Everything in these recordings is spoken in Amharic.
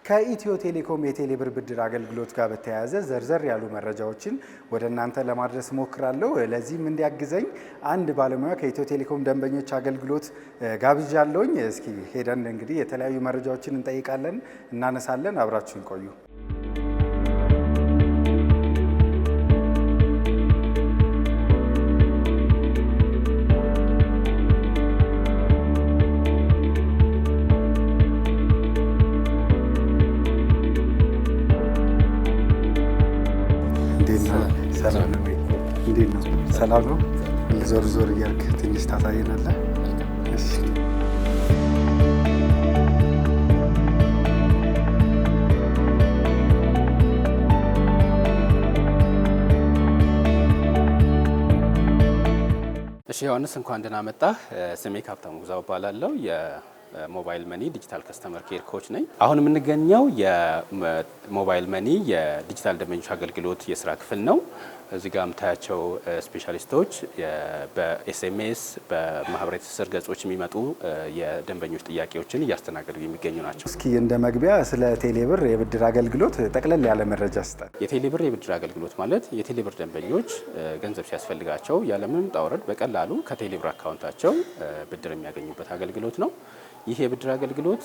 ከኢትዮ ቴሌኮም የቴሌብር ብድር አገልግሎት ጋር በተያያዘ ዘርዘር ያሉ መረጃዎችን ወደ እናንተ ለማድረስ እሞክራለሁ። ለዚህም እንዲያግዘኝ አንድ ባለሙያ ከኢትዮ ቴሌኮም ደንበኞች አገልግሎት ጋብዣለሁኝ። እስኪ ሄደን እንግዲህ የተለያዩ መረጃዎችን እንጠይቃለን፣ እናነሳለን። አብራችሁን ቆዩ። ሰላም ነው ወይ? እንዴት ነው? ሰላም ነው። ዞር ዞር እያልክ ትንሽ ታሳየናለህ? እሺ። እሺ ዮሐንስ፣ እንኳን ደህና መጣህ። ስሜ ሀብታሙ ግዛው እባላለሁ። የ mobile money digital customer care coach ነኝ። አሁን የምንገኘው የ mobile money የዲጂታል ደንበኞች አገልግሎት የስራ ክፍል ነው። እዚህ ጋር የምታያቸው specialist ኦች በ SMS፣ በማህበራዊ ትስስር ገጾች የሚመጡ የደንበኞች ጥያቄዎችን እያስተናገዱ የሚገኙ ናቸው። እስኪ እንደ መግቢያ ስለ ቴሌብር የብድር አገልግሎት ጠቅለል ያለ መረጃ ስጠን። የቴሌብር የብድር አገልግሎት ማለት የቴሌብር ደንበኞች ገንዘብ ሲያስፈልጋቸው ያለምንም ውጣ ውረድ በቀላሉ ከቴሌብር account ኣቸው ብድር የሚያገኙበት አገልግሎት ነው። ይህ የብድር አገልግሎት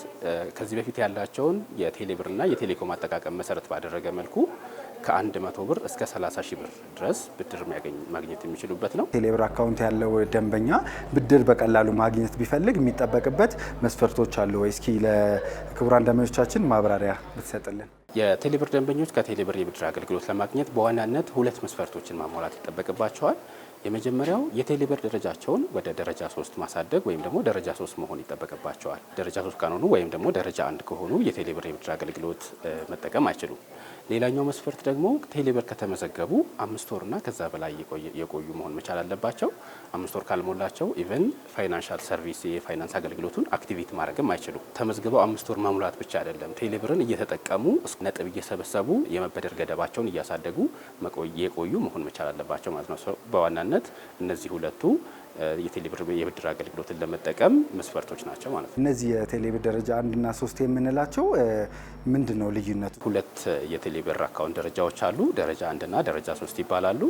ከዚህ በፊት ያላቸውን የቴሌብርና የቴሌኮም አጠቃቀም መሰረት ባደረገ መልኩ ከ100 ብር እስከ 30 ሺህ ብር ድረስ ብድር ማግኘት የሚችሉበት ነው። ቴሌብር account ያለው ደንበኛ ብድር በቀላሉ ማግኘት ቢፈልግ የሚጠበቅበት መስፈርቶች አሉ ወይ? እስኪ ለክቡራን ደንበኞቻችን ማብራሪያ ብትሰጥልን። የቴሌብር ደንበኞች ከቴሌብር የብድር አገልግሎት ለማግኘት በዋናነት ሁለት መስፈርቶችን ማሟላት ይጠበቅባቸዋል። የመጀመሪያው የቴሌብር ደረጃቸውን ወደ ደረጃ 3 ማሳደግ ወይም ደግሞ ደረጃ 3 መሆን ይጠበቅባቸዋል። ደረጃ 3 ካልሆኑ ወይም ደግሞ ደረጃ 1 ከሆኑ የቴሌብር የብድር አገልግሎት መጠቀም አይችሉም። ሌላኛው መስፈርት ደግሞ ቴሌብር ከተመዘገቡ 5 ወርና ከዛ በላይ የቆዩ መሆን መቻል አለባቸው። 5 ወር ካልሞላቸው even financial service፣ የፋይናንስ አገልግሎቱን activate ማድረግም አይችሉም። ተመዝግበው 5 ወር መሙላት ብቻ አይደለም፣ ቴሌብርን እየተጠቀሙ ነጥብ እየሰበሰቡ የመበደር ገደባቸውን እያሳደጉ የቆዩ መሆን መቻል አለባቸው ማለት ነው። በዋናነት እነዚህ ሁለቱ የቴሌብር የብድር አገልግሎትን ለመጠቀም መስፈርቶች ናቸው ማለት ነው። እነዚህ የቴሌብር ደረጃ 1ና 3 የምንላቸው ምንድን ነው ልዩነቱ? ሁለት የቴሌብር account ደረጃዎች አሉ። ደረጃ 1ና ደረጃ 3 ይባላሉ።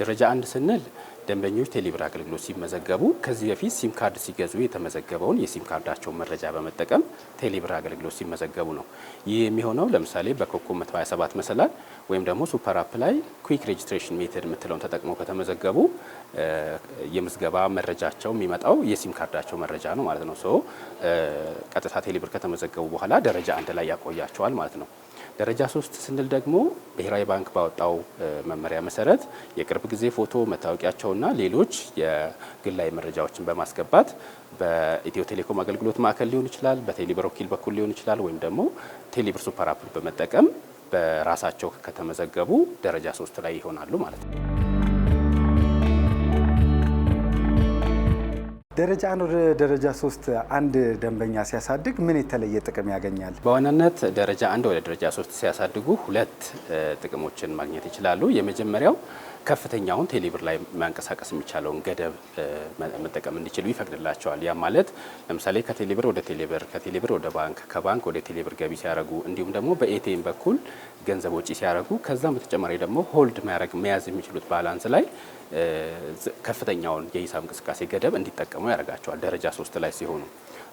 ደረጃ 1 ስንል ደንበኞች ቴሌብር አገልግሎት ሲመዘገቡ ከዚህ በፊት ሲም ካርድ ሲገዙ የተመዘገበውን የሲም ካርዳቸውን መረጃ በመጠቀም ቴሌብር አገልግሎት ሲመዘገቡ ነው። ይህ የሚሆነው ለምሳሌ በኮከብ 127 መሰላል ወይም ደግሞ super app ላይ quick registration method የምትለውን ተጠቅመው ከተመዘገቡ የምዝገባ መረጃቸው የሚመጣው የሲም ካርዳቸው መረጃ ነው ማለት ነው። So ቀጥታ ቴሌብር ከተመዘገቡ በኋላ ደረጃ 1 ላይ ያቆያቸዋል ማለት ነው። ደረጃ 3 ስንል ደግሞ ብሔራዊ ባንክ ባወጣው መመሪያ መሰረት የቅርብ ጊዜ ፎቶ፣ መታወቂያቸውና ሌሎች የግላዊ መረጃዎችን በማስገባት በኢትዮ ቴሌኮም አገልግሎት ማዕከል ሊሆን ይችላል፣ በቴሌብር ወኪል በኩል ሊሆን ይችላል፣ ወይም ደግሞ ቴሌብር super app በመጠቀም በራሳቸው ከተመዘገቡ ደረጃ 3 ላይ ይሆናሉ ማለት ነው። ደረጃ 1 ወደ ደረጃ 3 አንድ ደንበኛ ሲያሳድግ ምን የተለየ ጥቅም ያገኛል? በዋናነት ደረጃ 1 ወደ ደረጃ 3 ሲያሳድጉ ሁለት ጥቅሞችን ማግኘት ይችላሉ። የመጀመሪያው ከፍተኛውን ቴሌብር ላይ ማንቀሳቀስ የሚቻለውን ገደብ መጠቀም እንዲችሉ ይፈቅድላቸዋል። ያ ማለት ለምሳሌ ከቴሌብር ወደ ቴሌብር፣ ከቴሌብር ወደ ባንክ፣ ከባንክ ወደ ቴሌብር ገቢ ሲያደርጉ እንዲሁም ደግሞ በ ATM በኩል ገንዘብ ወጪ ሲያደርጉ ከዛም በተጨማሪ ደግሞ hold ማድረግ መያዝ የሚችሉት balance ላይ ከፍተኛውን የሂሳብ እንቅስቃሴ ገደብ እንዲጠቀሙ ያደርጋቸዋል። ደረጃ 3 ላይ ሲሆኑ፣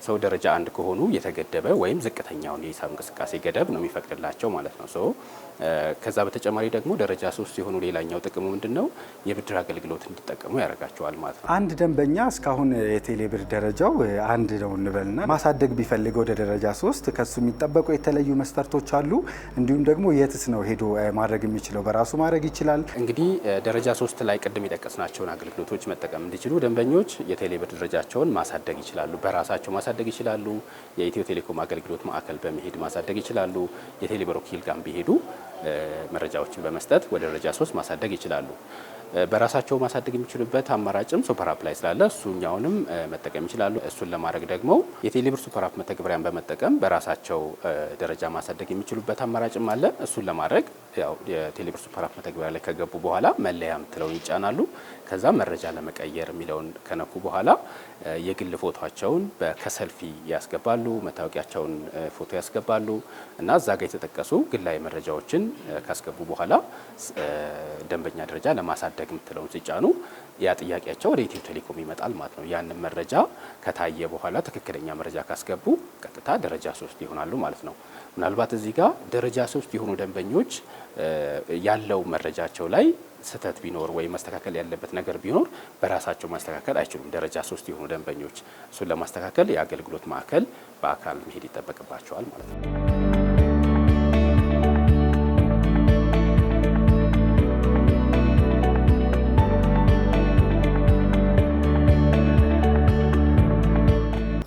so ደረጃ 1 ከሆኑ የተገደበ ወይም ዝቅተኛውን የሂሳብ እንቅስቃሴ ገደብ ነው የሚፈቅድላቸው ማለት ነው። So ከዛ በተጨማሪ ደግሞ ደረጃ 3 ሲሆኑ ሌላኛው ጥቅሙ ምንድን ነው? የብድር አገልግሎት እንዲጠቀሙ ያደርጋቸዋል ማለት ነው። አንድ ደንበኛ እስካሁን የቴሌብር ደረጃው 1 ነው እንበልና ማሳደግ ቢፈልግ ወደ ደረጃ 3 ከሱ የሚጠበቁ የተለዩ መስፈርቶች አሉ? እንዲሁም ደግሞ የትስ ነው ሄዶ ማድረግ የሚችለው? በራሱ ማድረግ ይችላል? እንግዲህ ደረጃ 3 ላይ ቅድም የጠቀስናቸውን አገልግሎቶች መጠቀም እንዲችሉ ደንበኞች የቴሌብር ደረጃቸውን ማሳደግ ይችላሉ። በራሳቸው ማሳደግ ይችላሉ። የኢትዮ ቴሌኮም አገልግሎት ማዕከል በመሄድ ማሳደግ ይችላሉ። የቴሌብር ወኪል ጋር ቢሄዱ መረጃዎችን በመስጠት ወደ ደረጃ 3 ማሳደግ ይችላሉ። በራሳቸው ማሳደግ የሚችሉበት አማራጭም super app ላይ ስላለ እሱኛውንም መጠቀም ይችላሉ። እሱን ለማድረግ ደግሞ የቴሌብር super app መተግበሪያን በመጠቀም በራሳቸው ደረጃ ማሳደግ የሚችሉበት አማራጭም አለ። እሱን ለማድረግ ያው የቴሌብር super app መተግበሪያ ላይ ከገቡ በኋላ መለያ የምትለውን ይጫናሉ። ከዛ መረጃ ለመቀየር የሚለውን ከነኩ በኋላ የግል ፎቶቸውን ከሰልፊ ያስገባሉ፣ መታወቂያቸውን ፎቶ ያስገባሉ እና እዛ ጋር የተጠቀሱ ግላዊ መረጃዎችን ካስገቡ በኋላ ደንበኛ ደረጃ ለማሳደግ የምትለውን ሲጫኑ ያ ጥያቄያቸው ወደ ኢትዮ ቴሌኮም ይመጣል ማለት ነው። ያንን መረጃ ከታየ በኋላ ትክክለኛ መረጃ ካስገቡ ቀጥታ ደረጃ 3 ይሆናሉ ማለት ነው። ምናልባት እዚህ ጋር ደረጃ 3 የሆኑ ደንበኞች ያለው መረጃቸው ላይ ስህተት ቢኖር ወይም መስተካከል ያለበት ነገር ቢኖር በራሳቸው ማስተካከል አይችሉም። ደረጃ 3 የሆኑ ደንበኞች እሱን ለማስተካከል የአገልግሎት ማዕከል በአካል መሄድ ይጠበቅባቸዋል ማለት ነው።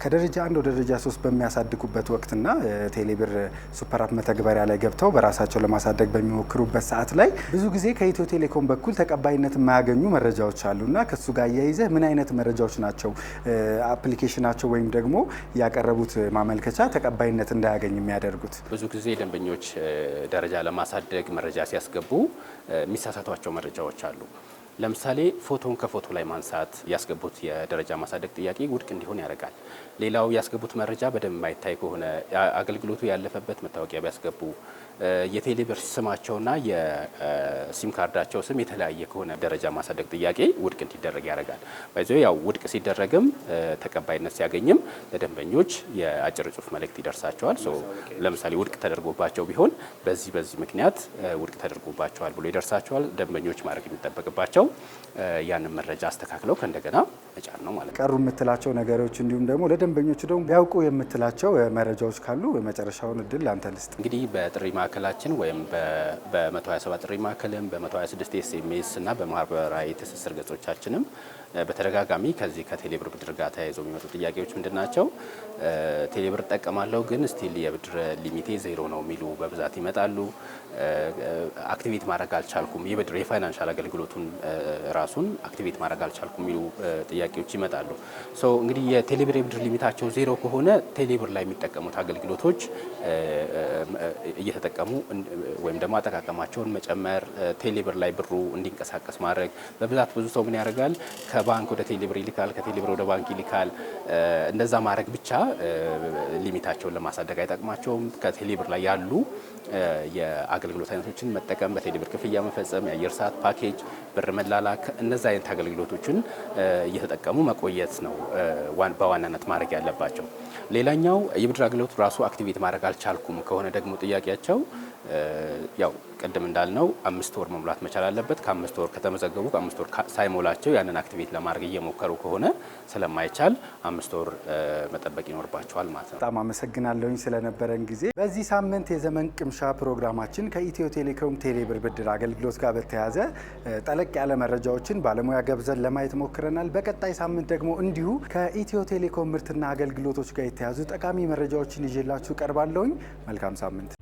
ከደረጃ 1 ወደ ደረጃ 3 በሚያሳድጉበት ወቅትና ቴሌብር super app መተግበሪያ ላይ ገብተው በራሳቸው ለማሳደግ በሚሞክሩበት ሰዓት ላይ ብዙ ጊዜ ከኢትዮ ቴሌኮም በኩል ተቀባይነት የማያገኙ መረጃዎች አሉና ከሱ ጋር አያይዘህ ምን አይነት መረጃዎች ናቸው application ኣቸው ወይም ደግሞ ያቀረቡት ማመልከቻ ተቀባይነት እንዳያገኝ የሚያደርጉት? ብዙ ጊዜ ደንበኞች ደረጃ ለማሳደግ መረጃ ሲያስገቡ የሚሳሳቷቸው መረጃዎች አሉ። ለምሳሌ ፎቶን ከፎቶ ላይ ማንሳት ያስገቡት የደረጃ ማሳደግ ጥያቄ ውድቅ እንዲሆን ያደርጋል። ሌላው ያስገቡት መረጃ በደንብ የማይታይ ከሆነ፣ አገልግሎቱ ያለፈበት መታወቂያ ቢያስገቡ፣ የቴሌብር ስማቸውና የሲም ካርዳቸው ስም የተለያየ ከሆነ ደረጃ ማሳደግ ጥያቄ ውድቅ እንዲደረግ ያደርጋል። by the way ያው ውድቅ ሲደረግም ተቀባይነት ሲያገኝም ለደንበኞች የአጭር ጽሁፍ መልእክት ይደርሳቸዋል። ለምሳሌ ውድቅ ተደርጎባቸው ቢሆን በዚህ በዚህ ምክንያት ውድቅ ተደርጎባቸዋል ብሎ ይደርሳቸዋል። ደንበኞች ማድረግ የሚጠበቅባቸው ያንን መረጃ አስተካክለው ከእንደገና መጫን ነው ማለት ነው። ቀሩ የምትላቸው ነገሮች እንዲሁም ደግሞ ለደንበኞቹ ደግሞ ቢያውቁ የምትላቸው መረጃዎች ካሉ መጨረሻውን እድል ለአንተ ልስጥ። እንግዲህ በጥሪ ማዕከላችን ወይም በ127 ጥሪ ማዕከልም በ126 SMS እና በማህበራዊ ትስስር ገጾቻችንም በተደጋጋሚ ከዚህ ከቴሌብር ብድር ጋር ተያይዘው የሚመጡ ጥያቄዎች ምንድን ናቸው? ቴሌብር እጠቀማለሁ ግን still የብድር limit ኤ ዜሮ ነው የሚሉ በብዛት ይመጣሉ። activate ማድረግ አልቻልኩም፣ የብድር የ financial አገልግሎቱን ራሱን activate ማድረግ አልቻልኩም የሚሉ ጥያቄዎች ይመጣሉ። so እንግዲህ የቴሌብር የብድር limit ኣቸው ዜሮ ከሆነ ቴሌብር ላይ የሚጠቀሙት አገልግሎቶች እየተጠቀሙ ወይም ደግሞ አጠቃቀማቸውን መጨመር፣ ቴሌብር ላይ ብሩ እንዲንቀሳቀስ ማድረግ። በብዛት ብዙ ሰው ምን ያደርጋል? ከባንክ ወደ ቴሌብር ይልካል፣ ከቴሌብር ወደ ባንክ ይልካል። እንደዛ ማድረግ ብቻ limit ኣቸውን ለማሳደግ አይጠቅማቸውም። ከቴሌብር ላይ ያሉ የአገልግሎት አይነቶችን መጠቀም፣ በቴሌብር ክፍያ መፈጸም፣ የአየር ሰዓት ፓኬጅ፣ ብር መላላክ፣ እነዛ አይነት አገልግሎቶችን እየተጠቀሙ መቆየት ነው በዋናነት ማድረግ ያለባቸው። ሌላኛው የብድር አገልግሎቱ ራሱ activate ማድረግ አልቻልኩም ከሆነ ደግሞ ጥያቄያቸው ያው ቅድም እንዳልነው 5 ወር መሙላት መቻል አለበት። ከ5 ወር ከተመዘገቡ ከ5 ወር ሳይሞላቸው ያንን activate ለማድረግ እየሞከሩ ከሆነ ስለማይቻል 5 ወር መጠበቅ ይኖርባቸዋል ማለት ነው። በጣም አመሰግናለሁኝ ስለነበረን ጊዜ። በዚህ ሳምንት የዘመን ቅምሻ ፕሮግራማችን ከኢትዮ ቴሌኮም ቴሌብር ብድር አገልግሎት ጋር በተያያዘ ጠለቅ ያለ መረጃዎችን ባለሙያ ገብዘን ለማየት ሞክረናል። በቀጣይ ሳምንት ደግሞ እንዲሁ ከኢትዮ ቴሌኮም ምርትና አገልግሎቶች ጋር የተያዙ ጠቃሚ መረጃዎችን ይዤላችሁ ቀርባለሁኝ። መልካም ሳምንት።